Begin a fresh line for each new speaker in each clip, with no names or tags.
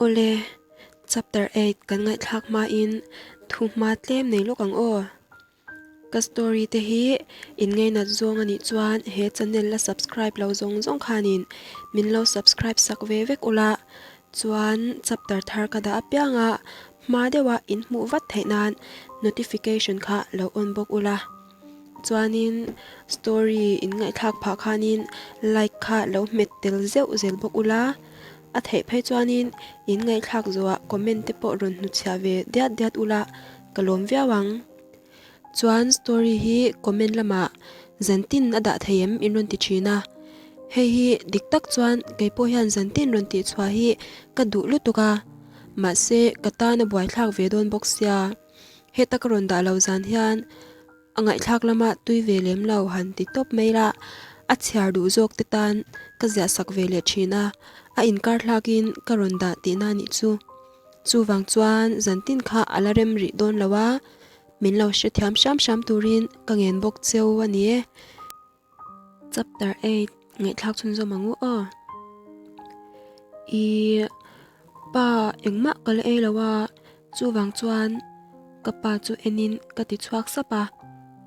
Awle, chapter eight kan ngaihthlak hmain thu hma tlem nei lawk ang aw. Ka story te hi in ngainat zawng a nih chuan he channel la subscribe lo zawng zawng khanin min lo subscribe sak ve vek ula, chuan chapter thar ka dah apiang a hma deuha in hmuh vat theih nan notification kha lo on bawk ula. Chuanin story in ngaihthlak phah khanin like kha lo hmet tel zeuh zel bawk ula, a theih phei chuanin in ngaihthlak zawhah comment te pawh rawn hnuchhiah ve diat diat ula ka lawm viau ang. Chuan story hi comment lamah zantin a dah thei em in rawn ti thin a, hei hi dik tak chuan kei pawh hian zantin rawn tih chhuah hi ka duh lutuk a, mahse ka tan a buaithlak ve dawn bawk sia, heta ka rawn dah lo zan hian a ngaihthlak lama tui ve lem lo han ti tawp mai la, a chhiar duh zawk te tan ka ziah sak ve leh thin a, a inkar hlakin ka rawn dah tihna a nih chu. Chuvang chuan zantin kha a la rem rih dawn lo a, min lo hrethiam hram hram turin ka ngen bawk cheu a ni e. Chapter 8 ngaihthlak chhunzawm ang u aw. I pa engmah ka la ei lo a, chuvang chuan ka pa chu enin ka ti chhuak sap a,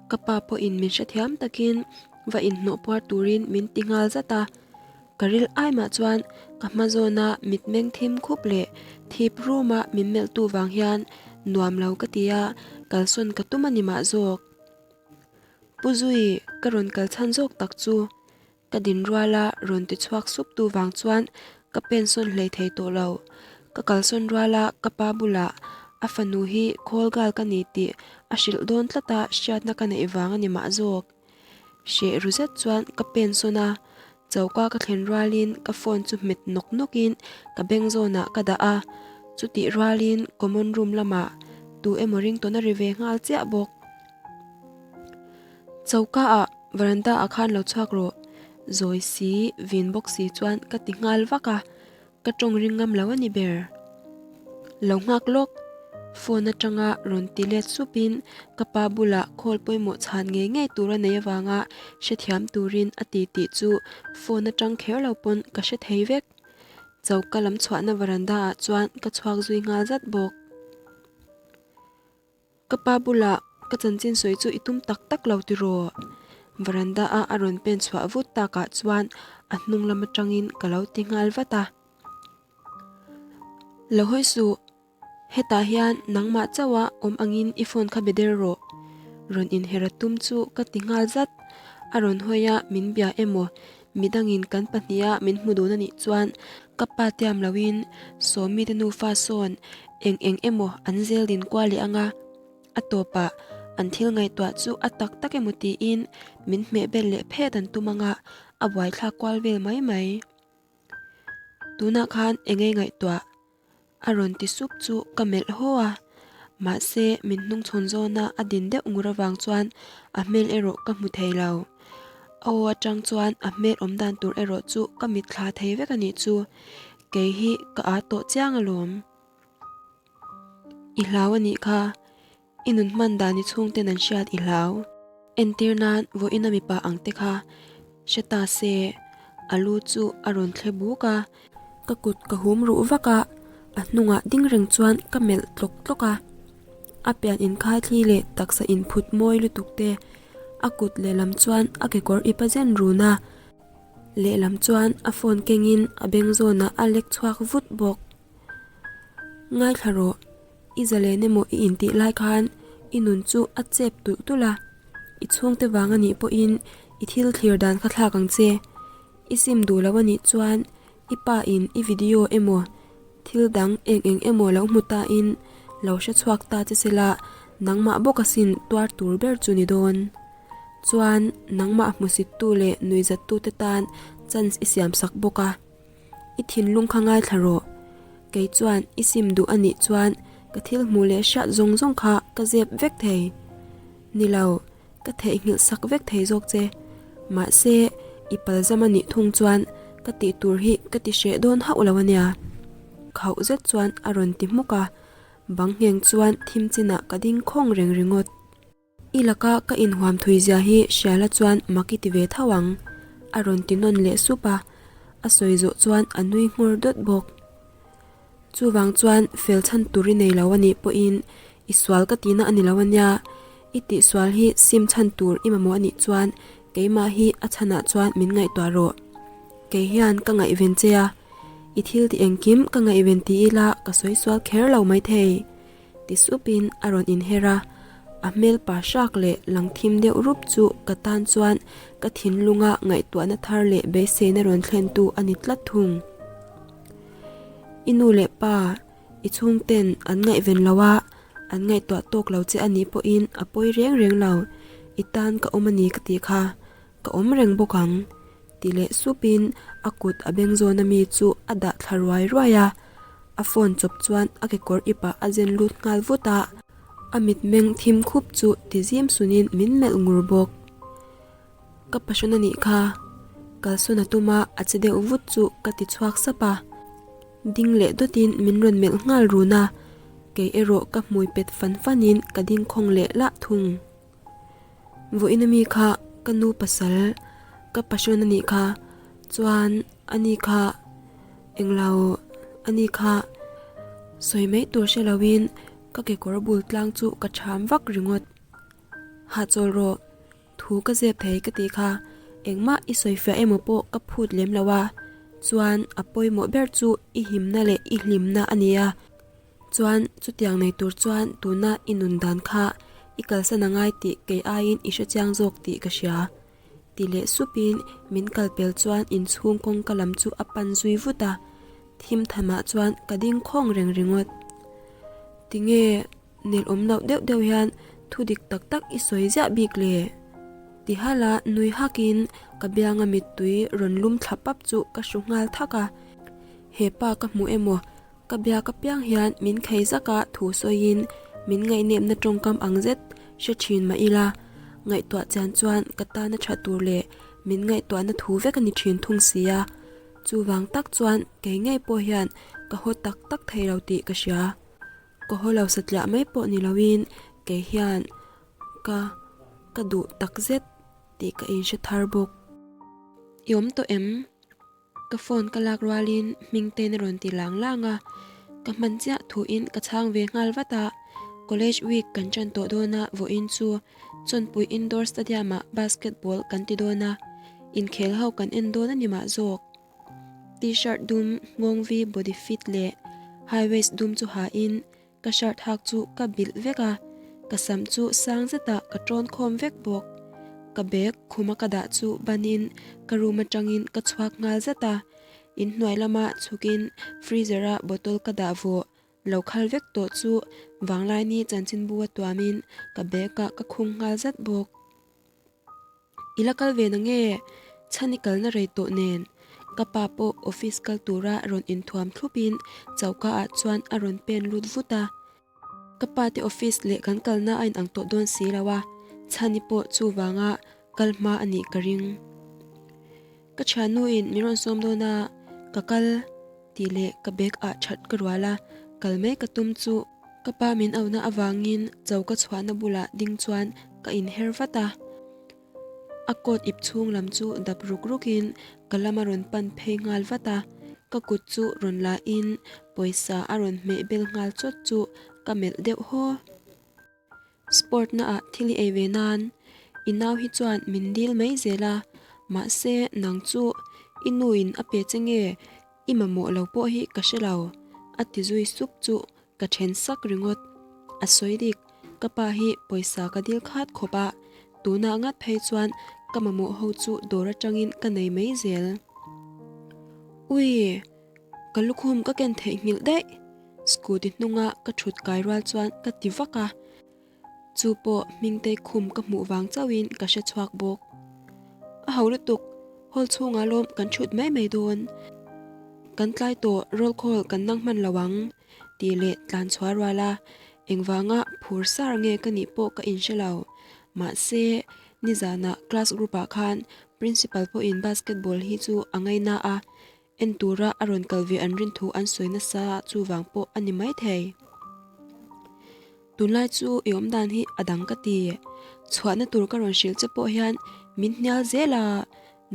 ka pa pawhin min hrethiam takin va inhnawh puar turin min ti nghal zat a. Ka ril ai mah chuan ka hma zawna mitmeng thim khup leh thip ruma min melhtu vang hian nuam lo ka ti a, kalsawn ka tum a ni mah zawk. Pu Zui, ka rawn kal chhan zawk tak chu ka din ruala rawn ti chhuak sup tu vang chuan ka pensawn hlei thei tawh lo. Ka kalsawn ruala ka pa bulah a fanu hi call girl ka ni tih a hrilh dawn tlata hriatna ka neih vang a ni mah zawk. Hreh ru zet chuan ka pen sawn a, choka ka thlen rualin ka phone chu hmet nawk nawkin ka beng zawnah ka dah a, chutih rualin common room lamah tu emaw ringtawn a ri ve nghal chiah bawk. Choka ah veranda ah khan lo chhuak rawh, zawi si, vin bawk si chuan ka ti nghal vak a. Ka tawng ring ngam lo a ni ber. Lo nghak lawk, phone atanga rawn ti let supin ka pa bulah call pawimawh chhan ngei ngei tur a nei avanga hrethiam turin a ti tih chu phone atang kher lo pawn ka hre thei vek. Choka lam chhuahna veranda ah chuan ka chhuak zui nghal zat bawk. Ka pa bulah ka chanchin sawi chu i tum tak tak lo tiraw? Veranda a a rawn pen chhuah vut takah chuan a hnung lam atangin ka lo ti nghal vat a. Lo hawi suh, hetah hian nangmah chauha awm angin i phone kha be der rawh. Rawn inher a tum chu ka ti nghal zat. A rawn hawi a min bia emaw midangin kan pahniha min hmu dun a nih chuan ka pa tiam loin Sawmi te nufa sawn eng eng emaw an zel din kual leh ang a, a tawpah an thil ngaihtuah chu a tak tak emaw tiin min hmeh bel leh phet an tum ang a, a buaithlak kual vel mai mai. Tunah khan engei ngaihtuah? A rawn ti sup chu ka melh haw a, mahse min hnungchhawn zawna a din deuh ngur avang chuan a hmel erawh ka hmu thei lo. A aw atang chuan a hmel awm dan tur erawh chu ka mitthla thei vek a nih chu, kei hi ka â tawh chiang alawm. I hlau a nih kha, I nun hman dan i chhungten an hriat i hlau. Entir nan vawiin a mipa ang te kha hre ta se, a lu chu a rawn thle buk a. Ka kut ka hum ruh vak a, a hnungah ding reng chuan ka melh tlawk tlawk a. A pian inkhai thli leh taksa inphut mawi lutuk te, a kut lehlam chuan a kekawr ip a zen run a, lehlam chuan a phone kengin a beng zawnah a lek chhuak vut bawk. Ngaithla rawh. I zalen emaw i intih lai khan i nun chu a chep tulh tulh a, i chhungte vang a nih pawhin i thil thlir dan kha thlak ang che. I sim duh lo a nih chuan i pa in i video emaw thil dang eng eng emaw lo hmu ta in lo hre chhuak ta che sela nangmah bawk asin tuar tur ber chu ni dawn. Chuan nangmah hmusittu leh nuihzattute tan chance i siamsak bawk a. I thinlung kha ngaithla rawh. Kei chuan i sim duh a nih chuan ka thil hmuh leh hriat zawng zawng kha ka zep vek thei. Ni lo, ka theihnghilh sak vek thei zawk che. Mahse, i palzam a nih thung chuan ka tih tur hi ka ti hreh dawn hauh lo a nia. Khauh zet chuan a rawn ti hmuk a, bang ngheng chuan thim chinah ka ding khawng reng ringawt. I laka ka inhuam thui zia hi hriala chuan mak i ti ve tho ang, a rawn ti nawn leh sup a, a sawi zawh chuan a nui nghawr dawt bawk. Chuvang chuan fel chhan tur i nei lo a nih pawhin i sual ka tihna a ni lo a nia. I tihsual hi sim chhan tur i mamawh a nih chuan keimah hi a chhanah chuan min ngaihtuah rawh. Kei hian ka ngaihven che a, i thil ti engkim ka ngaihven ti ila ka sawi sual kher lo maithei. Ti supin a rawn inher a, a hmel pa hrak leh lang thim deuh rup chu ka tan chuan ka thinlunga ngaihtuahna thar leh beiseina rawn thlentu a ni tlat thung. I nu leh pa, i chhungten an ngaihven lo a, an ngaihtuah tawk lo che a nih pawhin a pawi reng reng lo, i tan ka awm a ni ka tih kha, ka awm reng bawk ang. Ti leh supin a kut a beng zawn ami chu a dah thla ruai ruai a, a phone chawp chuan a kekawr ipah a zen lut nghal vut a, a mitmeng thim khup chu ti zim sunin min melh ngur bawk. Ka passion a nih kha, kalsawn a tum a, a che deuh vut chu ka ti chhuak sap a, ding leh dawtin min rawn melh nghal run a, kei erawh ka hmui pet fan fanin ka ding khawng leh lah thung. Vawiin ami kha ka nu pasal ka passion a nih kha chuan ani kha englo ani kha sawi mai tur hre loin ka kekawr bul tlang chu ka tham vak ringawt. Hahchawl rawh thu ka zep thei ka tih kha engmah i sawi fiah emaw pawh ka phut lem lo a chuan a pawimawh ber chu i himna leh i hlimna a ni a. Chuan chutiang nei tur chuan tuna i nun dan kha i kalsan a ngai tih kei aiin i hrechiang zawk tih ka hria. Ti leh supin min kal pel chuan inchhung kawngka lam chu a pan zui vut a, thim thamah chuan ka ding khawng reng ringawt. Tinge nel awm loh deuh deuh hian thu dik tak tak i sawi ziah bik le? Ti hala nui hakin ka bianga mittui rawn lum thla pap chu ka hru nghal thak a, hepa ka hmu emaw Ka biak apiang hian min khei zak a thu sawiin min ngaihnepna tawngkam ang zet hre thin mah ila, ngaihtuah chian chuan ka tana tha tur leh min ngaihtuahna thu vek a ni thin thung si a. Chuvang tak chuan kei ngei pawh hian ka haw tak tak thei lo tih ka hria. Ka haw lo satliah mai pawh ni loin kei hian ka ka duh tak zet tih ka inhre thar bawk. I awm tawh em? Ka phone ka lak rualin Hmingtein a rawn ti lang lang a, ka hman chiah thuin ka chhang ve nghal vat a, College week kan ṭan tawh dawn a, vawiin chu Chawnpui Indoor Stadium ah basketball kan ti dawn a, inkhel ho kan en dawn a ni mah zawk. T-shirt dum, nghawng vi body fit leh high waist dum chu hain Ka shirt hak chu ka bilh vek a, ka sam chu sang zetah ka tawn khawm vek bawk. Ka bag khuma ka dah chu banin ka room atangin ka chhuak nghal zet a, inhnuai lama chhukin freezer a bottle ka dah vawh lo khal vek tawh chu vanglaini chanchinbu a tuamin ka bag ah ka khung nghal zat bawk. I la kal ve na nge? Chhan i kalna rei tawh nen. Ka pa pawh office kal tura rawn inthuam thlupin choka ah chuan a rawn pen lut vut a. Ka pa te office leh kan kalna a inang tawh dawn si lo a, Chhani pawh chuvanga kal hma a nih ka ring. Ka thiannuin min rawn sawm dawn a, ka kal tih leh ka bag ah that ka rual a, kal mai ka tum chu ka pa min auhna avangin choka chhuahna bulah ding chuan ka inher vat a. A coat ip chhung lam chu dap ruk rukin ka lama rawn pan phei nghal vat a, ka kut chu rawn la in pawisa a rawn hmeh bel nghal chawt chu ka melh deuh haw. Sport na ah thil i ei ve nan i nau hi chuan min dil mai zel a, mahse nang chu i nu in a pe che nge i mamawh lo pawh hi ka hre lo a ti zui sup chu ka then sak ringawt. A sawi dik, ka pa hi pawisa ka dil khat khawp a, tunah ngat phei chuan ka mamawh ho chu dawr atangin ka nei mai zel. Ui! Ka lukhum ka ken theihnghilh daih! Scooty hnunga ka thut kai rual chuan ka ti vak a, chu pawh Hmingtei khum ka hmuh vang chauhin ka hre chhuak bawk. A ho lutuk, hall chhungah lawm kan thut mai mai dawn. Kan tlai tawh roll call kan nang hman lo ang tih leh tlan chhuah rual a, engvanga phur sar nge ka nih pawh ka inhre lo. Mahse, nizanah class group ah khan principal pawhin basketball hi chu a ngaina a, En tura a rawn kal ve an rin thu an sawi nasa chuvang pawh a ni maithei. Tunlai chu i awm dan hi a dang ka ti. Chhuahna tur ka rawn hrilh che pawh hian min hnial zel a,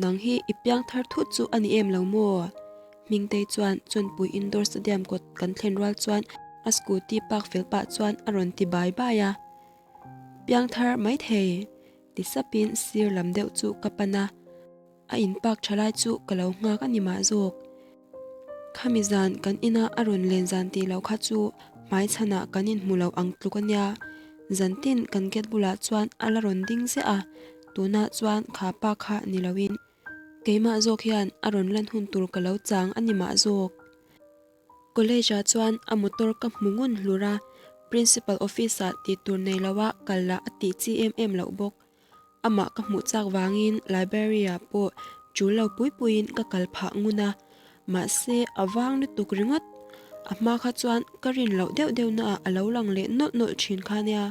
nang hi i piang thar thut chu a ni em lo maw? Hmingtei chuan Chawnpui Indoor Stadium kawt kan thlen rual chuan a scooty park fel pah chuan a rawn ti bai bai a. Piangthar maithei! ti sapin sir lam deuh chu ka pan a. A in park tha lai chu ka lo nghak a ni mah zawk. Khami zan kan ina a rawn len zan tih loh kha chu hmai chhanah kan inhmu lo ang tluk a nia. Zantin kan gate bulah chuan a la rawn ding ziah a, tunah chuan kha pa kha ni loin keimah zawk hian a rawn lan hun tur ka lo chang a ni mah zawk. College ah chuan a motor ka hmu ngun hlur a, Principal office ah tih tur nei loa kal lah a tih chi em em loh bawk. Amah ka hmuh chak vangin library ah pawh tul lo pui puiin ka kal phah ngun a, mahse a vang lutuk ringawt. A hma kha chuan ka rin loh deuh deuh naah a lo lang leh nawlh nawlh thin kha nia.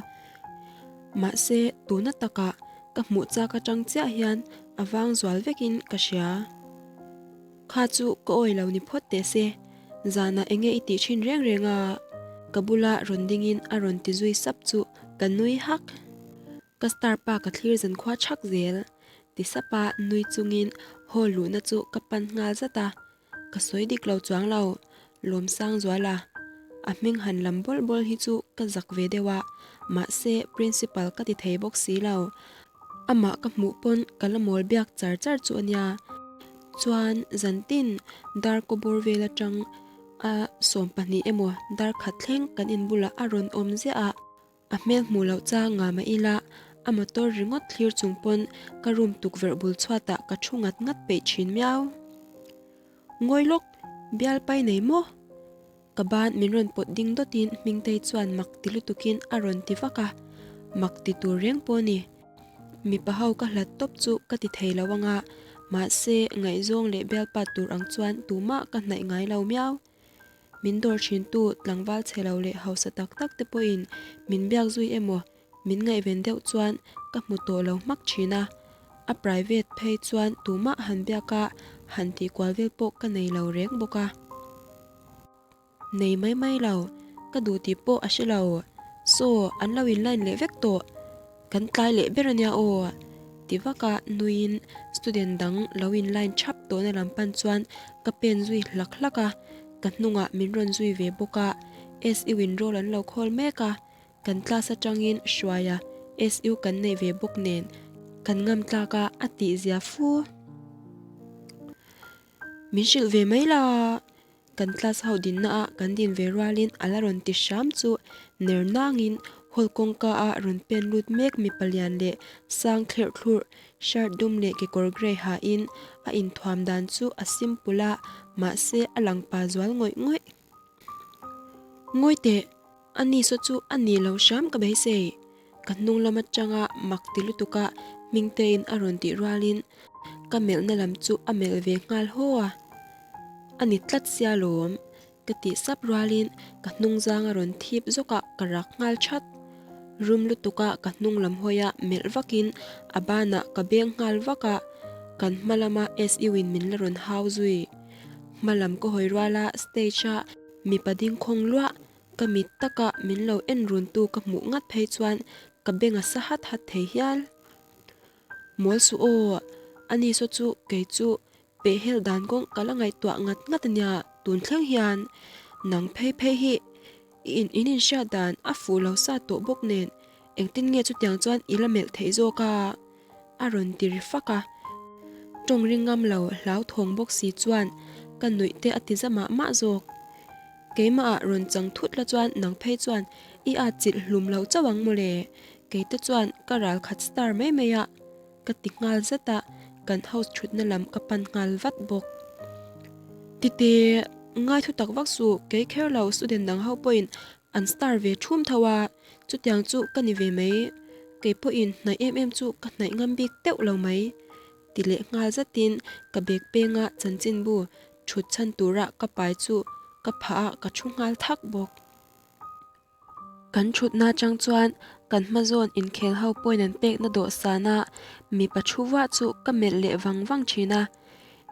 Mahse tuna takah ka hmuh chak atang chiah hian a vang zual vekin ka hria. Kha chu ka awi lo ni phawt teh se, zanah enge i tih thin reng reng a? Ka bula rawn dingin a rawn ti zui sap chu ka nui hak. Ka star pa ka thlir zan khua chhak zel. Ti sapa nui chungin hall luhna chu ka pan nghal zat a, ka sawi dik lo chuang lo, Lawmsangzuala. A hming han lam bawl bawl hi chu ka zak ve deuh a, mahse principal ka ti thei bawk si lo. Amah ka hmuh pawn ka la mawl biak char char chu a nia. Chuan zantin dar kawbawr vel atang a 12 emaw dar khat thleng kan inbulah a rawn awm ziah a. A hmel hmuh loh chang nga mah ila, a motor ringawt thlir chung pawn ka room tukverh bul chhuatah ka thu ngat ngat peih thin miau. Ngawi lawk, bial pai nei maw? Ka ban min rawn pawt ding dawtin Hmingtei chuan mak ti lutukin a rawn ti vak a, mak ti tur reng pawh ni. Mipa ho ka hlat tawp chu ka ti thei lo anga, mahse ngaihzawng leh bialpa tur ang chuan tumah ka hnaih ngai lo miau. Min dawr thintu tlangval chhe lo leh hausa tak tak te pawhin min biak zui emaw min ngaihven deuh chuan ka hmu tawh lo hmak thin a, a private phei chuan tumah han biak a han tih kual vel pawh ka nei lo reng bawk a. Nei mai mai lo, ka duh tih pawh a hre lo. Saw, an lo in line leh vek tawh. Kan tlai leh ber ania aw! Ti vaka nuiin student dang lo in line thap tawhna lam pan chuan ka pen zui hlak hlak a, ka hnungah min rawn zui ve bawk a, SU in roll an lo khawl mek a, kan class atangin Hruaia SU kan neih ve bawk nen kan ngam tlak a a tih zia fu. Min hrilh ve mai la! Kan class ho dinna a kan din ve rualin a la rawn ti hram chu ner nangin hall kawngka a rawn pen lut mek mipa lian leh sang thlerh thlurh shirt dum leh kekawr grey ha in a inthuam dan chu a simple a mahse a lang pa zual ngawih ngawih. Ngawi teh! A ni saw chu a ni lo hram ka beisei. Ka hnung lam atanga mak ti lutuk a Hmingtein a rawn tih rualin ka melhna lam chu a melh ve nghal haw a. A ni tlat sia lawm ka tih sap rualin ka hnung zang a rawn thip zawk a ka rak nghal that. Rum lutuk a ka hnung lam hawi a melh vakin a banah ka beng nghal vak a, kan hma lama SU in min la rawn hau zui. Hma lam ka hawi rual a stage a mipa ding khawng luah Ka mit taka min lo en runtu ka hmuh ngat phei chuan ka beng a sa hat hat thei hial. Mawl suh aw, ani saw chu kei chu pehhel dan kawng ka la ngaihtuah ngat ngat ania tun thleng hian nang phei phei hi i in in inhriat dan a fuh lo sa tawh bawk nen engtin nge chutiang chuan i la melh theih zawk a? A rawn ti ri fak a, tawng ring ngam lo hlauthawng bawk si chuan ka nuih te a ti za mah mah zawk. Keimahah rawn chang thut la chuan nang phei chuan i at chilh hlum lo chauh ang mawle, keite chuan ka ral khat star mai mai a, ka ti nghal zat a, kan house thutna lam ka pan nghal vat bawk. Tite, ngai thu tak vak suh, kei kher lo student dang ho pawhin an star ve thum tho a, chutiang chu ka ni ve mai, kei pawhin hnaih em em chu ka hnaih ngam bik teuh lo mai, ti leh nghal zatin ka bag penga chanchinbu Thut chhan tura ka pai chu ka phah a, ka thu nghal thak bawk. Kan thutna atang chuan kan hma zawn inkhel ho pawhin an pekna dawhsan a, mipa thu vah chu ka melh leh vang vang thin a.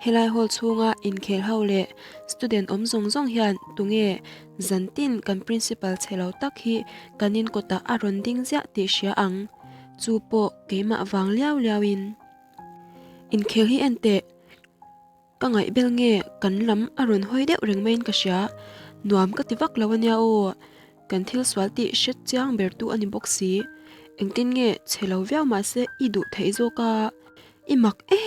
Helai hall chhunga inkhel ho leh student awm zawng zawng hian tunge zantin kan principal chhe lo tak hi kan in kawtah a rawn ding ziah tih hria ang. Chu pawh keimah vang liau liauin. Inkhel hi en teh. Ka ngaihbel nge kan lam a rawn hawi deuh reng maiin ka hria. Nuam ka ti vak lo a nia aw. Kan thil sual tih hret chiang ber tu a ni bawk si. Engtin nge chhe lo viau mahse i duh theih zawk a, i mak e!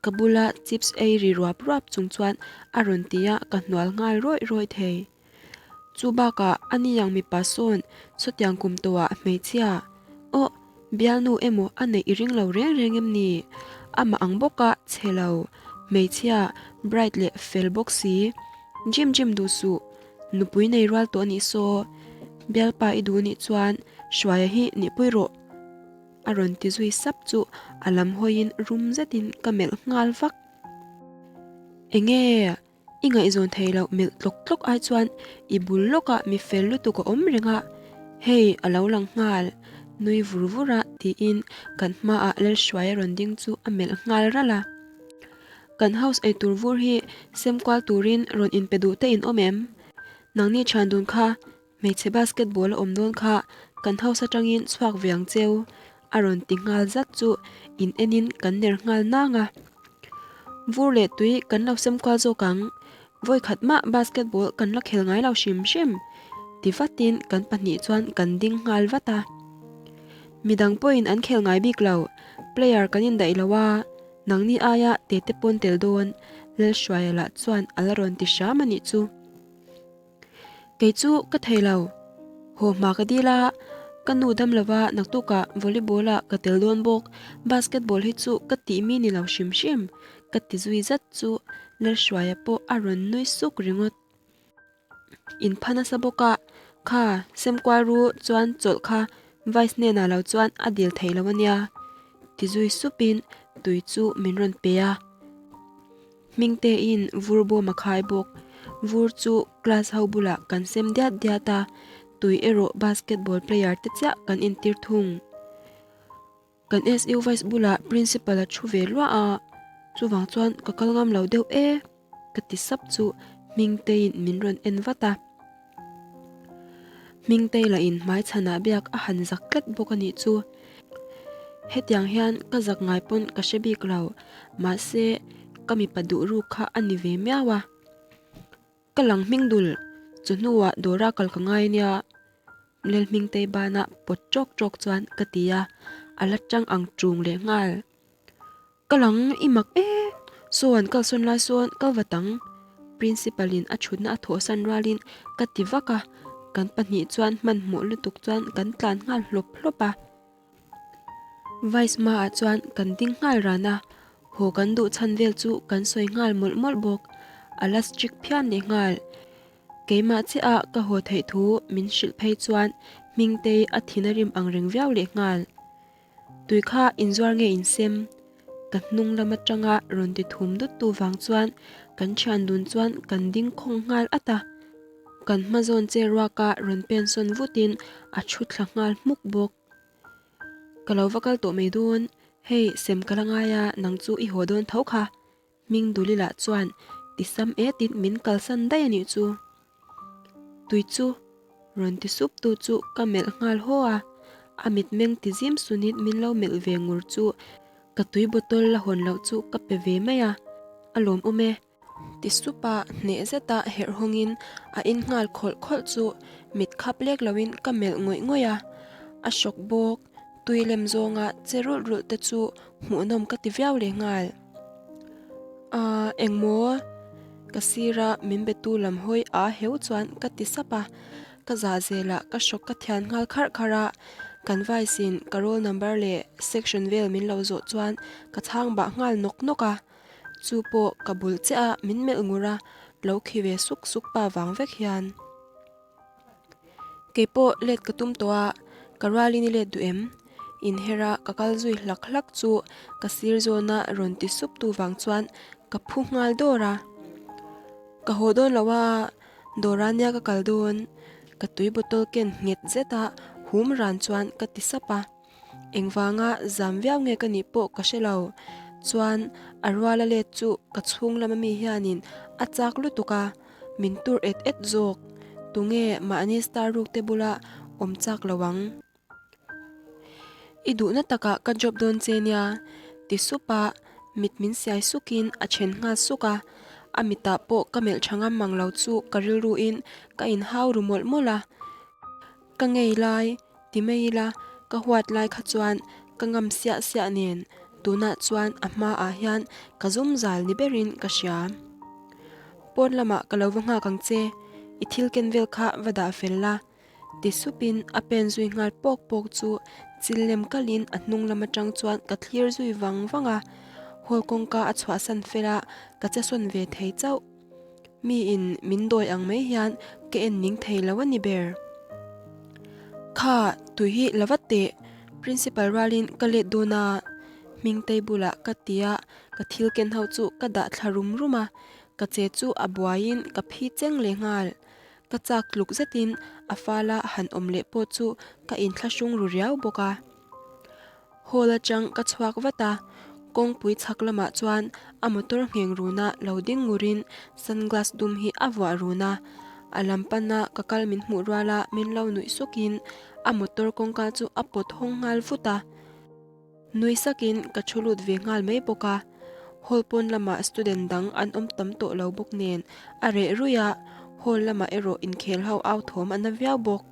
Ka bula chips ei ri ruap ruap chung chuan a rawn ti a, ka hnual nghal rawih rawih thei. Chu bakah a ni ang mipa sawn sawtiang kum tawhah hmeichhia, Aw, bialnu emaw a neih i ring lo reng reng em ni? Amah ang bawka chhe lo, hmeichhia, bright leh fel bawk si. Jim Jim duh suh, nupui nei rual tawh anih saw, bialpa i duh nih chuan Hruaia hi nihpui rawh. A rawn ti zui sap chu a lam hawiin rum zetin ka melh nghal vak. Enge? I ngaihzawn thei loh melh tlawk tlawk ai chuan i bul lawkah mi fel lutuk a awm reng a, hei a lo lang nghal, nui vur vur a tiin kan hmaah Lalhruaia rawn ding chu a melh nghal ralh a. Kan house eitur vur hi sem kual turin rawn inpe duh te in awm em? Nangni thian dun kha Hmeichhe basketball a awm dawn kha kan house atangin chhuak ve ang cheu a rawn ti nghal zat chu in enin kan ner nghal nang a. Vur leh tui kan lo sem kual zawk ang, vawikhat mah basketball kan la khel ngai lo hrim hrim ti vatin kan pahnih chuan kan ding nghal vat a. Midang pawhin an khel ngai bik lo, player kan indaih lo a, nangni aia tete pawn tel dawn Lalhruaia lah chuan a la rawn ti hram a nih chu. Kei chu ka thei lo. Haw hma ka dil a, ka nu dam lova naktukah volleyball ah ka tel dawn bawk, basketball hi chu ka tih mi ni lo hrim hrim ka ti zui zat chu Lalhruaia pawh a rawn nui suk ringawt. In pha nasa bawk a, kha semkual ru chuan chawlh kha vice hnenah lo chuan a dil thei lo ania ti zui supin tui chu min rawn pe a. Hmingtein vur bawm a khai bawk. Vur chu class ho bulah kan sem diat diat a, tui erawh basketball player te chiah kan intir thung. Kan SU vice bulah principal a thu ve luah a, chuvang chuan ka kal ngam lo deuh e ka ti sap chu Hmingtein min rawn en vat a. Hmingtei lahin hmaichhanah biak a han zak tlat bawk a nih chu. Hetiang hian ka zak ngai pawn ka hre bik lo, mahse ka mipa duh ruk kha a ni ve miau a. Ka lang hming dul, chu hnuah dawra kal ka ngai nia, Lel Hmingtei banah pawt ṭawk ṭawk chuan ka ti a, a la ṭang ang ṭung leh nghal. Ka lang i mak e, saw an kalsawn lai sawn kal vat ang, Principal in a thutna a thawhsan rualin ka ti vak a, kan pahnih chuan hmanhmawh lutuk chuan kan tlan nghal hlawp hlawp a. Vice hmaah chuan kan ding nghal ran a, haw kan duh chhan vel chu kan sawi nghal mawlh mawlh bawk, a la strict phian leh nghal. Keimah chiah a ka haw theih thu min hrilh phei chuan Hmingtei a thin a rim ang reng viau leh nghal. Tui kha inzuar nge insem? Ka hnung lam atanga rawn ti thum dut tu vang chuan kan thian dun chuan kan ding khawng nghal at a. Kan hma zawn che ruaka rawn pen sawn vutin a thu thla nghal hmuk bawk. Ka lo va kal tawh mai dawn, hei sem ka la ngai a nang chu i haw dawn tho kha. Hming Dulila chuan ti sam etin min kalsan daih a nih chu. Tui chu rawn ti sup tu chu ka melh nghal haw a, a mitmeng ti zim sunin min lo melh ve ngur chu ka tui bottle la hawn loh chu ka pe ve mai a, a lawmawm e. Ti sup a, hneh zeta herh hawngin a in nghal khawlh khawlh chu mit khap lek loin ka melh ngawih ngawih a, a hrawk bawk tui lem zawnga che rulh rulh te chu hmuhnawm ka ti viau leh nghal. Ahh engmaw? Ka sira min betu lam hawi a heu chuan ka ti sap a, ka zah zelah ka hrawk ka thian nghal kharh kharh a, kan vice in ka roll number leh section vel min lo zawh chuan ka chhang bah nghal nawk nawk a, chu pawh ka bul chiah a min melh ngur a, lo khi ve suk suk pa vang vek hian. Kei pawh let ka tum tawh a, ka rualin i let duh em? Inher a ka kal zui hlak hlak chu ka sir zawna rawn ti sup tu vang chuan ka phu nghal dawr a. Ka haw dawn lo a, dawr a nia ka kal dawn, ka tui bottle ken nghet zet a hum ran chuan ka ti sap a. Engvanga zam viau nge ka nih pawh ka hre lo. Chuan a ruala let chu ka chhung lama mi hianin a chak lutuk a, min tur et et zawk. Tunge mahni star ruk te bula awm chak lo ang? I duhna takah ka drop dawn che nia, ti sup a. Mit min siai sukin a then nghal suk a, a mitah pawh ka melh tha ngam mang lo chu ka rilruin ka inhau ru mawlh mawlh a. Ka ngei lai ti mai ila ka huat lai kha chuan ka ngam siah siah nen tunah chuan a hmaah hian ka zum zal ni berin ka hria. Pawn lamah ka lo va nghak ang che, i thil ken vel kha va dah fel la. Ti supin a pen zui nghal pawk pawk chu chil lem kalin a hnung lam atang chuan ka thlir zui vang vang a, hall kawngka a chhuahsan fel a, ka che sawn ve thei chauh. Miin min dawi ang mai hian ka en ning thei lo a ni ber. Kha, tui hi la vat teh, Principal rualin ka let dawn a, Hmingtei bulah ka ti a, ka thil ken ho chu ka dah thla rum rum a, ka che chu a buaiin ka phi cheng leh nghal. Ka chak tluk zetin a fala han awm leh pawh chu ka inthlahrung ru riau bawk a. Hall atang ka chhuak vat a, kawngpui chhak lamah chuan a motor ngheng runa lo ding ngurin sunglass dum hi a vuah run a. A lam pana ka kal min hmuh ruala min lo nuih sukin a motor kawngka chu a pawt hawng nghal vut a. Nui sakin ka thu lut ve nghal mai bawk a, hall pawn lamah student dang an awm tam tawh lo bawk nen a reh ruih a, hall lamah erawh inkhel ho au thawm a na viau bawk.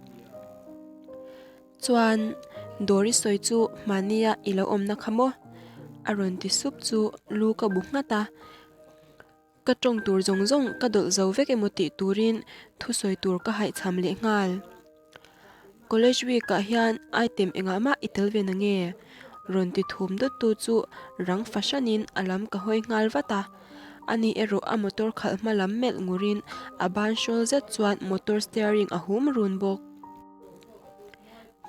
Chuan Dory sawi chu hmahnia i lo awmna kha maw? A rawn ti sup chu lu ka bu nghat a. Ka tawng tur zawng zawng ka dawlh zo vek emaw tih turin thusawi tur ka haihchham leh nghal. College week ah hian item engah mah i tel ve na nge? Rawn ti thum dawt tu chu rang fahranin a lam ka hawi nghal vat a. Ani erawh a motor khalh hma lam melh ngurin a ban hrawl zet chuan motor steering a hum run bawk.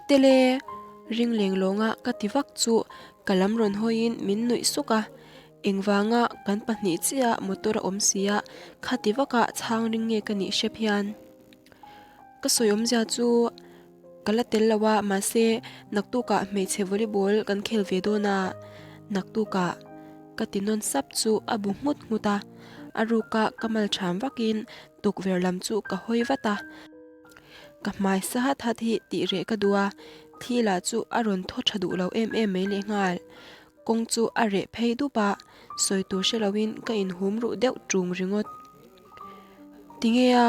Tele! Ring leng lawnga ka ti vak chu ka lam rawn hawiin min nuih suk a. Engvanga kan pahnih chiah motor a awm sia, khati vaka chhang ring nge ka nih hrep hian. Ka sawi awmzia chu ka la tel lo a, mahse naktukah hmeichhe volleyball kan khel ve dawn a, naktukah ka ti nawn sap chu a bu nghut nghut a, a ruka ka mal ṭham vakin tukverh lam chu ka hawi vat a. Ka hmai sa hat hat hi tih reh ka duh a, thi lah chu a rawn thaw ṭha duh lo em em mai lehnghal. Kawng chu a reh phei dup a, sawi tur hre loin ka inhum ruh deuh ṭung ringawt. Tinge a?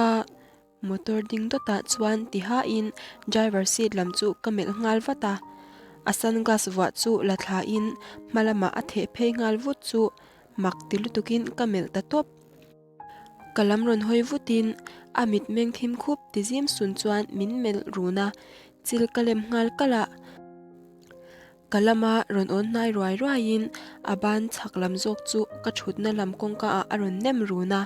Motor ding dawtah chuan ti hain driver seat lam chu ka melh nghal vat a. A sunglass vuah chu la thlain hma lamah a theh phei nghal vut chu mak ti lutukin ka melh ta tawp. Ka lam rawn hawi vutin a mitmeng thim khup ti zim sun chuan min melh run a, chil ka lem nghal kalh a. Ka lama rawn awn hnai ruai ruaiin a ban chhak lam zawk chu ka thutna lam kawngka ah a rawn nem run a,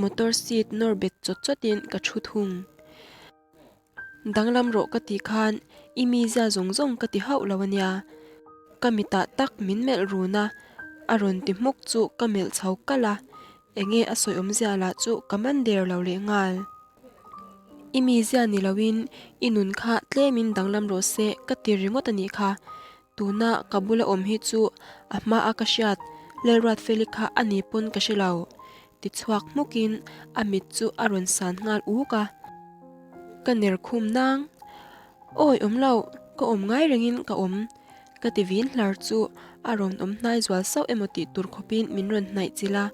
motor seat nawr bet chawt chawtin ka thu thung. Danglam rawh ka tih khan i mizia zawng zawng ka ti hauh lo ania. Ka mitah tak min melh run a, a rawn ti hmuk chu ka melh chho kalh a, enge a sawi awmzia lah chu ka man der lo leh nghal. I mizia ni loin i nun kha tlemin danglam rawh se ka ti ringawt a nih kha. Tuna ka bula awm hi chu a hmaa ka hriat Lalruatfeli kha a ni pawn ka hre lo. Tichhuak hmukin a mit chu a rawn san nghal uk a. Ka ner khum nang. Awi awm lo, ka awm ngai rengin ka awm. Ka ti vin hlar chu a rawn awm hnai zual sauh emaw tih tur khawpin min rawn hnaih chilh a.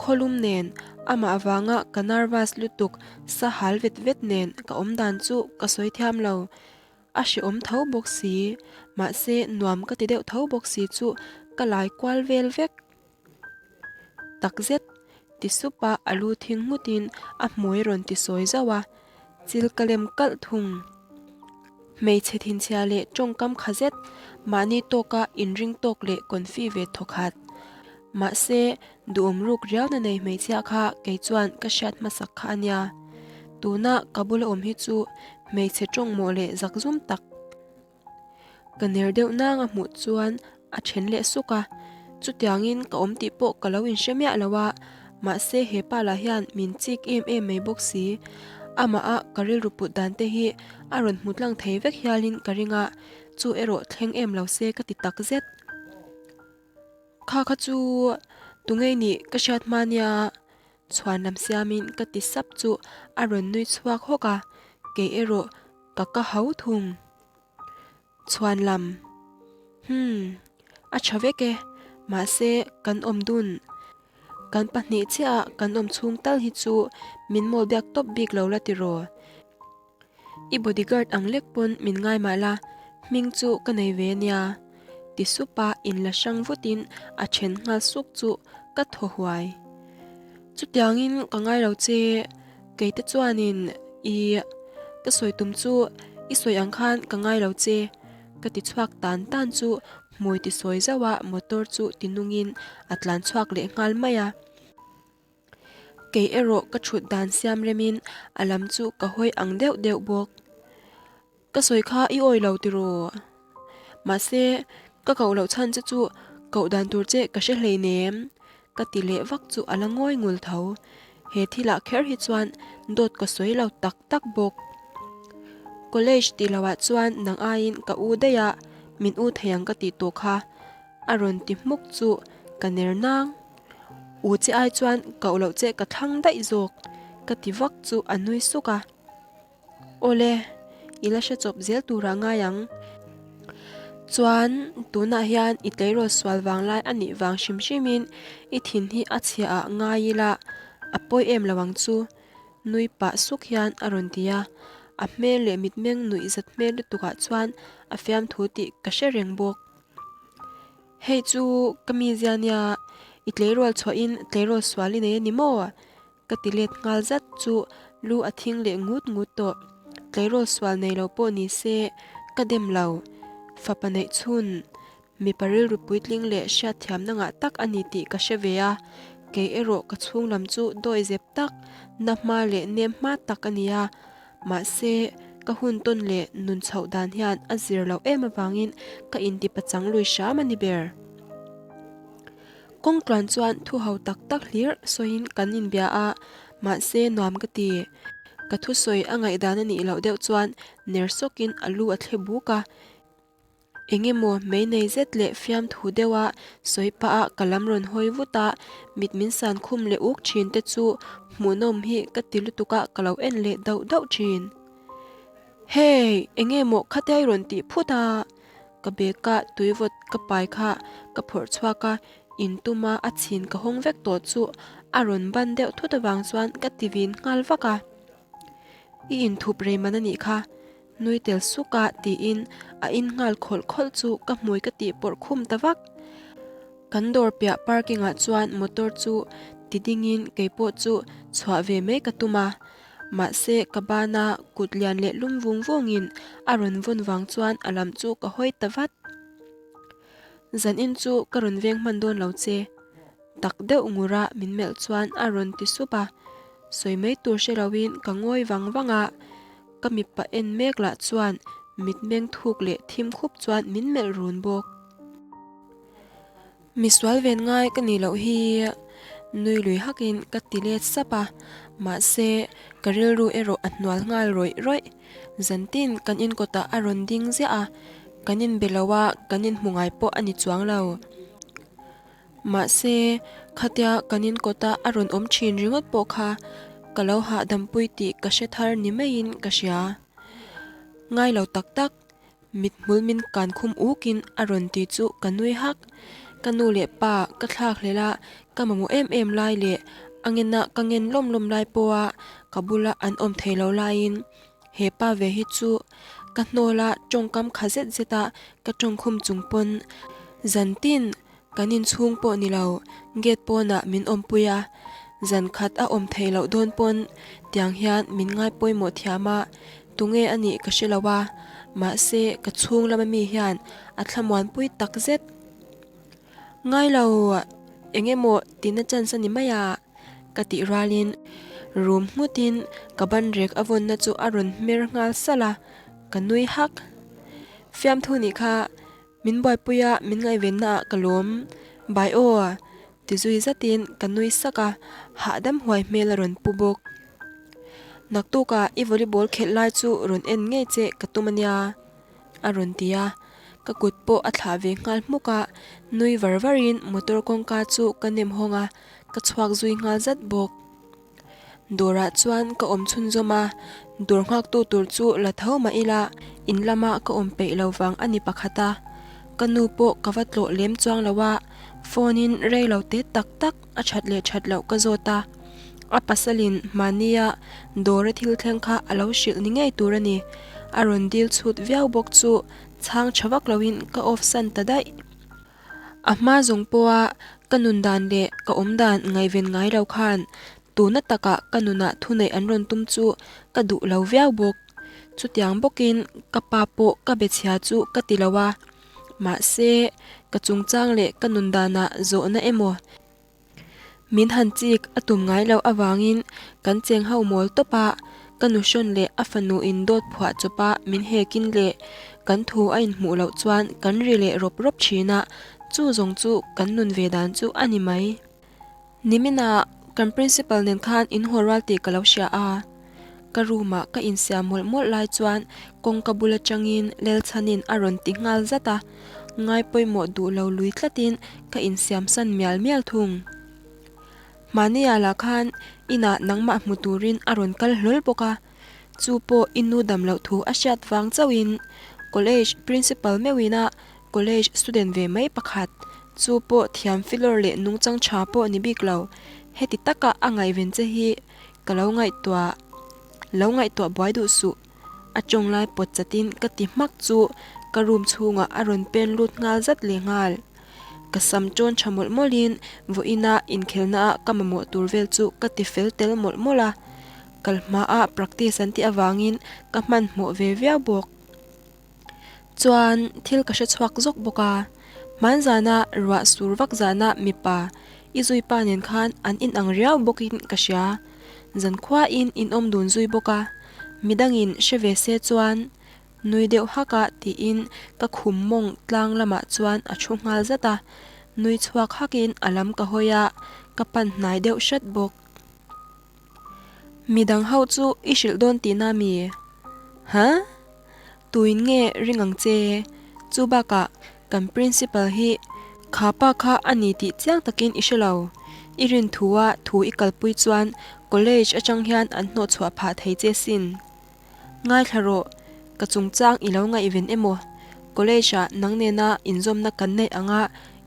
Khawlum nen, amah avanga ka nervous lutuk sa hal vet vet nen ka awm dan chu ka sawi thiam lo. A hrehawm tho bawk si, mahse nuam ka ti deuh tho bawk si chu ka lai kual vel vek. Takzet, ti sup a a lu thing nghutin a hmui rawn ti sawi zauh a, chil ka lem kalh thung. Hmeichhe thinchhia leh tawngkam kha zet, mahni tawka inring tawk leh confi ve thaw khat. Mahse, duhawm ruk riauna nei hmeichhia kha kei chuan ka hriat hmasak kha a nia. Tuna ka bula awm hi chu hmeichhe tawngmawh leh zakzum tak. Ka ner deuh nang a hmuh chuan a then leh suk a, chutiangin ka awm tih pawh ka lo inhre miah lo a, mahse he pa lah hian min chik em em mai bawk si. Amah a ka rilru put dan te hi a rawn hmu tlang thei vek hialin ka ring a, chu erawh thleng em lo se ka ti tak zet. Kha kha chu tungei nih ka hriat hma nia chhuan lam siamin ka ti sap chu a rawn nui chhuak hawk a, kei erawh Ka ka hau thung. Chhuan lam. Humm. A tha vek e. Mahse, kan awm dun. Kan pahnih chiah ah kan awm chhung tal hi chu min mawl biak tawp bik lo la tiraw? I bodyguard ang lek pawn min ngai mah la, hming chu ka nei ve nia. Ti sup a inla hrang vutin a then nghal suk chu ka thaw huai. Chutiangin ka ngai lo che, keite chuanin i ka sawi tum chu i sawi ang khan ka ngai lo che, ka ti chhuak tan tan chu hmui ti sawi zauh a motor chu ti nungin a tlan chhuak leh nghal mai a. Kei erawh ka thut dan siam remin a lam chu ka hawi ang deuh deuh bawk. Ka sawi kha i awi lo tiraw? Mahse, ka koh loh chhan che chu koh dan tur che ka hre hleinem ka ti leh vak chu a la ngawi ngul tho. He thilah kher hi chuan dawt ka sawi lo tak tak bawk. College tih loah chuan nang aiin ka u daih a, min u thei ang ka tih tawh kha. A rawn ti hmuk chu ka ner nang. U che ai chuan koh loh che ka thlang daih zawk ka ti vak chu a nui suk a. Awle, i la hre chawp zel turah ngai ang. Chuan tunah hian i tleirawl sual vang lai a nih vang hrim hrimin i thin hi a chhia ah ngai ila a pawi em lo ang chu nui pah suk hian a rawn ti a. A hmel leh mitmeng nuih zat hmel lutukah chuan a fiamthu tih ka hre reng bawk. Hei chu ka mizia nia, i tleirawl chhuahin tleirawl sual i nei a ni maw? Ka ti let nghal zat chu lu a thing leh ngut ngut tawh. Tleirawl sual nei lo pawh ni se ka dem lo. Fapa neih chhun, mipa rilru puitling leh hriatthiamna ngah tak a ni tih ka hre ve a, kei erawh ka chhung lam chu dawi zep tak, na hma leh nem hma tak a ni a. Mahse, ka hun tawn leh nun chhoh dan hian a zir loh em avangin ka inti pachang lui hram a ni ber. Kawng tluan chuan thu ho tak tak hlir sawiin kan inbia a, mahse nuam ka ti. Ka thusawi a ngaihdan a nih loh deuh chuan ner sawkin a lu a thle buk a. Eng emaw mei nei zet leh fiamthu deuha sawi pah a ka lam rawn hawi vut a, mit min san khum leh uk thin te chu hmuhnawm hi ka ti lutuk a ka lo en leh dauh dauh thin. Hey! Eng emaw khatia i rawn tih phut a? Ka bag a tui vawt ka pai kha ka phawrh chhuak a, in tuma a chhin ka hawng vek tawh chu a rawn ban deuh thut avang chuan ka ti vin nghal vak a. I inthup rei man a nih kha. Nui tel suk a tiin a in nghal khawlh khawlh chu ka hmui ka tih pawrh khum ta vak. Kan dawr piah parking ah chuan motor chu ti ding in kei pawh chu chhuah ve mai ka tum a. Mahse ka ban a kut lian leh lum vung vung in a rawn vawn vang chuan a lam chu ka hawi ta vat. Zan in chu ka rawn veng hman dawn lo che. Tak deuh ngur a min melh chuan a rawn ti sup a. Sawi mai tur hre lo in ka ngawi vang vang a. Ka mipa en mek lah chuan mitmeng thuk leh thim khup chuan min melh run bawk. Misual ven ngai ka nih loh hi nui lui hakin ka ti let sap a, mahse ka rilru erawh a hnual nghal rawih rawih. Zantin kan inkawtah a rawn ding ziah a, kan inbe lo a, kan inhmu ngai pawh a ni chuang lo. Mahse, khatia kan in kawta a rawn awm thin ringawt pawh kha ka lo hahdampui tih ka hre thar ni maiin ka hria. Ngai lo tak tak, mithmul min kan khum ukin a rawn ti chu ka nui hak. Ka nu leh pa ka thlak hlel a, ka mamawh em em lai leh a ngena ka ngen lawm lawm lai pawha ka bula an awm thei lo laiin He pa ve hi chu ka hnawl a tawngkam kha zet zet a ka tawngkhum chung pawn zantin kan inchhung pawh ni lo gate pawnah min awmpui a, zan khat a awm theih loh dawn pawn tiang hian min ngai pawimawh thiam a, tunge a nih ka hre lo a, mahse ka chhung lama mi hian a thlamuanpui tak zet. Ngai lo eng emaw tina chance a ni mai a. Ka tih rualin rum nghutin ka banrek a vawnna chu a rawn hmer nghal salh a, ka nui hak. Fiamthu nih kha min buaipui a, min ngaihvenna ah ka lawm. Bai aw! Ti zui zatin ka nui sak a, hahdam huai hmel a rawn pu bawk. Naktukah i volleyball khelh lai chu rawn en ngei che ka tum a nia. A rawn ti a, ka kut pawh a thlah ve nghal hmuk a, nui var varin motor kawngka chu ka nem hawng a, ka chhuak zui nghal zat bawk. Dawrah chuan ka awm chhunzawm a, dawr nghaktu tur chu la tho mah ila in lama ka awm peih lo vang a ni pakhat a. Ka nu pawh ka va tlawh lem chuang lo a, phone in rei lo te tak tak a that leh that loh ka zawt a. A pasalin mahnia dawra thil thleng kha a lo hrilh ni ngei tur a ni. A rawn dil chhut viau bawk chu chhang tha vak loin ka off san ta daih. A hma zawng pawha ka nun dan leh ka awm dan ngaihven ngai lo khan tuna takah ka nunah thuneih an rawn tum chu ka duh lo viau bawk. Chutiang bawkin ka pa pawh ka be chhia chu ka ti lo a, mahse ka chungchang leh ka nun danah zawhna emaw Min han chik a tum ngai loh avangin kan cheng ho mawl tawp a, ka nuhrawn leh a fanu in dawt phuah chawp a min hekin leh kan thu a inhmuh loh chuan kan ri leh rawp rawp thin a, chu zawng chu kan nun ve dan chu a ni mai. Nimina kan principal nen khan in haw rual tih ka lo hria a. Ka room ah ka insiam mawlh mawlh lai chuan kawngka bul atangin Lelchhanin a rawn ti nghal zat a, ngai pawimawh duh lo lui tlatin ka insiam san mial mial thung. Hmania lah khan inah nangmah hmu turin a rawn kal hlawl bawk a, chu pawh i nu dam loh thu a hriat vang chauhin college principal meuhin a college student ve mai pakhat, chu pawh thiam filawr leh nungchang tha pawh ni bik lo, heti taka a ngaihven che hi Ka lo ngaihtuah, lo ngaihtuah buai duh suh. A tawng lai pawt chatin ka ti hmak chu ka room chhungah a rawn pen lut nghal zat leh nghal. Ka sam tawn tha mawlh mawlhin vawiina inkhelnaah ka mamawh tur vel chu ka ti fel tel mawlh mawlh a. Kal hmaah practice an tih avangin ka hmanhmawh ve viau bawk. Chuan thil ka hre chhuak zawk bawk a, hmanzana ruah sur vak zana mipa i zui pa nen khan an inang riau bawkin ka hria. Zankhuain in awm dun zui bawk a, midangin hre ve se chuan nui deuh hak a tiin ka khum mawng tlang lamah chuan a thu nghal zat a, nui chhuak hakin a lam ka hawi a, ka pan hnai deuh hret bawk. Midang ho chu i hrilh dawn tihna mi? Huh? Tuin nge ring ang che? Chu bakah kan principal hi kha pa kha a ni tih chiang takin i hre lo. I rin thua thu i kalpui chuan college atang hian an hnawhchhuah phah thei che sin. Ngaithla rawh, ka chungchang i lo ngaihven emaw? College ah nang nena inzawmna kan neih anga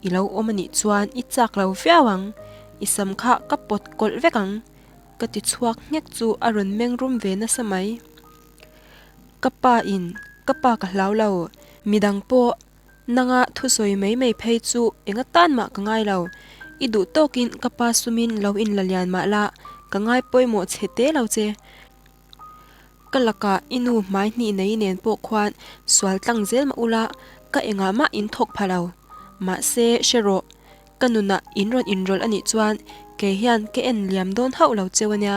i lo awm anih chuan i chak lo viau ang, i sam kha ka pawt kawlh vek ang, ka ti chhuak nghek chu a rawn meng rum ve nasa mai. Ka pa in, ka pa ka hlau lo, midang pawh nanga thusawi mai mai phei chu enga tan mah ka ngai lo, i duh tawkin ka pa sumin lo inla lian mah la, ka ngai pawimawh chhe te lo che. Ka lakah i nu hmai hnih nei nen pawh khuan sual tlang zel mah ula, ka engah mah in thawk pha lo. Mahse, hre rawh, ka nunah in rawn inrawlh a nih chuan kei hian ka en liam dawn hauh lo cheu a nia,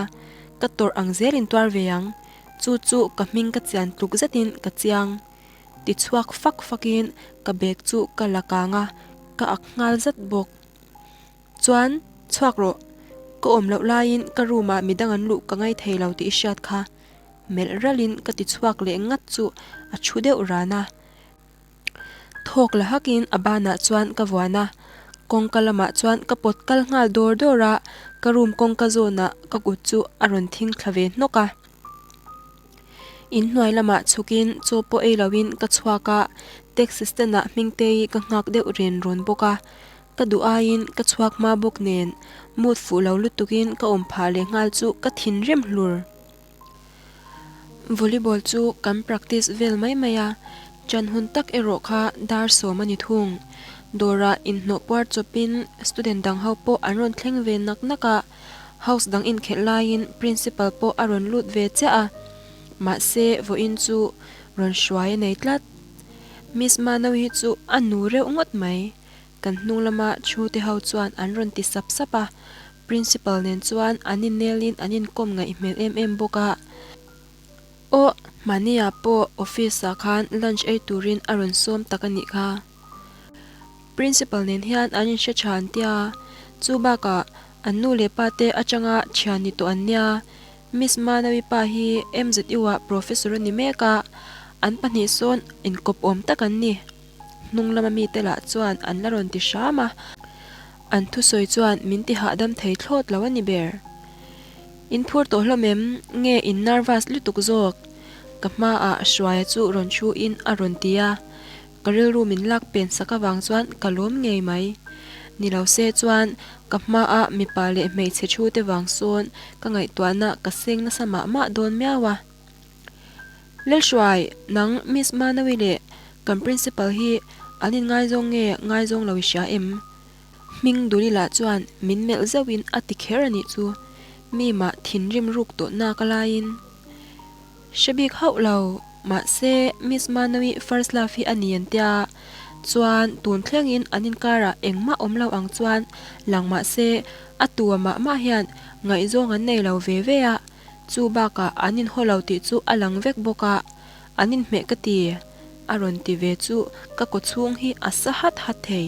ka tawrh ang zelin tuar ve ang. Chu chu ka hming ka chian tluk zetin ka chiang. Ti chhuak fak fakin ka bag chu ka la kang a, ka ak nghal zat bawk. Chuan, chhuak rawh. Ka awm loh laiin ka room ah midang an luh ka ngai thei lo tih i hriat kha. Melh ralin ka ti chhuak leh ngat chu a thu deuh ran a. Thawk la hakin a banah chuan ka vuan a, kawngka lamah chuan ka pawt kal nghal dawr dawr a, ka room kawngka zawnah ka kut chu a rawn thing thla ve hnawk a. Inhnuai lamah chhukin chaw pawh ei loin ka chhuak a, taxi stand ah Hmingtei ka nghak deuh ren rawn bawk a. Ka duh aiin ka chhuak hma bawk nen mood fuh lo lutukin ka awm phah leh nghal chu ka thinrim hlur. Volleyball chu kan practice vel mai mai a, chan hun tak erawh kha dar sawm a ni thung. Dawrah inhnawh puar chawpin student dang ho pawh an rawn thleng ve nak nak a, house dang inkhelh laiin principal pawh a rawn lut ve chiah a, mahse vawiin chu rawn hruai a nei tlat. Miss Mano hi chu a nu reuh ngawt mai. Kan hnung lama thu te ho chuan an rawn ti sap sap a, Principal nen chuan an innelin an inkawm ngaih hmel em em bawk a. Aw, Mania pawh office ah khan lunch ei turin a rawn sawm tak a nih kha. Principal nen hian an inhre tha an tia, chu bakah an nu leh pa te atanga thian ni tawh an nia. Miss Manawi pa hi MZU ah professor a ni mek a, an pahnih sawn inkawp awm tak an ni. Hnung lama mite lah chuan an la rawn ti hram a, an thusawi chuan min ti hahdam thei thlawt lo a ni ber. In phur tawh hlawm em? Nge in nervous lutuk zawk? Ka hmaah Hruaia chu rawn thu in a rawn ti a. Ka rilru min lak pen sak avang chuan ka lawm ngei mai. Ni lo se chuan ka hmaah mipa leh hmeichhe thu te vang sawn ka ngaihtuahna ka seng nasa mah mah dawn miau a. Lalhruai, nang Miss Manawi leh kan Principal hi an inngaizawng nge ngaizawng lo i hria em? Hming Dulila chuan min melh zeuhin a ti kher a nih chu. Mi mah thinrim ruk tawh nak a laiin. Hre bik hauh lo, mahse Miss Manawi first love hi a ni an tia, chuan tun thlengin an inkarah engmah awm lo ang chuan lang mahse a tu a mah mah hian ngaihzawng an nei lo ve ve a, chu bakah an inhaw lo tih chu a lang vek bawk a, an inhmeh ka ti a rawn ti ve chu ka kawchhung hi a sa hat hat thei.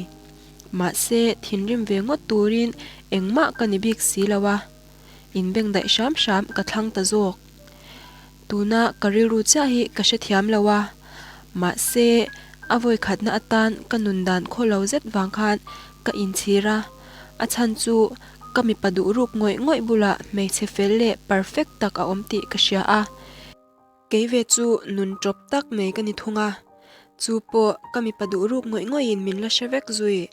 Mahse thinrim ve ngawt turin engmah ka ni bik si lo a. Inbeng daih hram hram ka thlang ta zawk. Tuna ka rilru chiah hi ka hrethiam lo a, mahse a vawikhatna atan ka nun dan khaw lo zet vang khan ka inchhir a, a chhan chu ka mipa duh ruk ngawih ngawih bulah hmeichhe fel leh perfect tak a awm tih ka hria a. Kei ve chu nun ṭawp tak mai ka ni thung a, chu pawh ka mipa duh ruk ngawih ngawihin min la hre vek zui.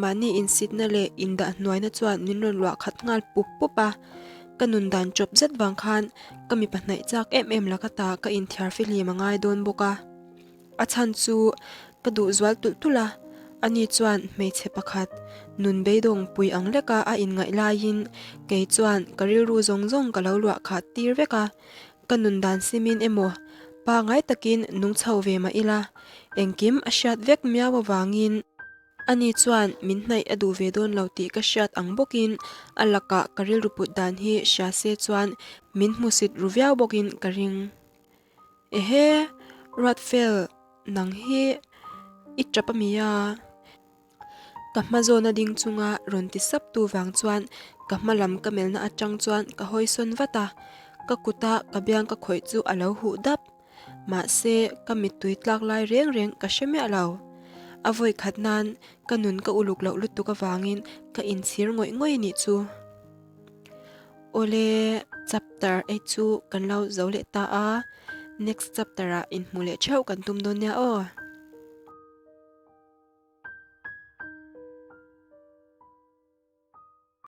Mahni insitna leh indah hnuaina chuan min rawn luah khat nghal pup pup a, ka nun dan ṭawp zet vang khan ka mipa hnaih chak em em laka ta ka inthiar fihlim a ngai dawn bawk a. A chhan chu ka duh zual tulh tulh a, ani chuan hmeichhe pakhat nun beidawng pui ang leka a inngaih laiin kei chuan ka rilru zawng zawng ka lo luah khat tir vek a, Ka nun dan simin emaw pangai takin nung chho ve mah ila, engkim a hriat vek miau avangin ani chuan min hnaih a duh ve dawn lo tih ka hriat ang bawkin a lakah ka rilru put dan hi hria se chuan min hmusit ru viau bawkin ka ring. Ehe, Ruatfel, nang hi i tap a mi a? Ka hma zawna ding chunga rawn ti sap tu vang chuan ka hma lam ka melhna atang chuan ka hawi sawn vat a, ka kuta ka biang ka khawih chu a lo huh dap. Mahse, ka mittui tlak lai reng reng ka hre miah lo. A vawi khat nan ka nun ka uluk loh lutuk avangin ka inchhir ngawih ngawih anih chu. Awle, chapter eight chu kan lo zo leh ta a, next chapter ah inhmuh leh theuh kan tum dawn nia aw.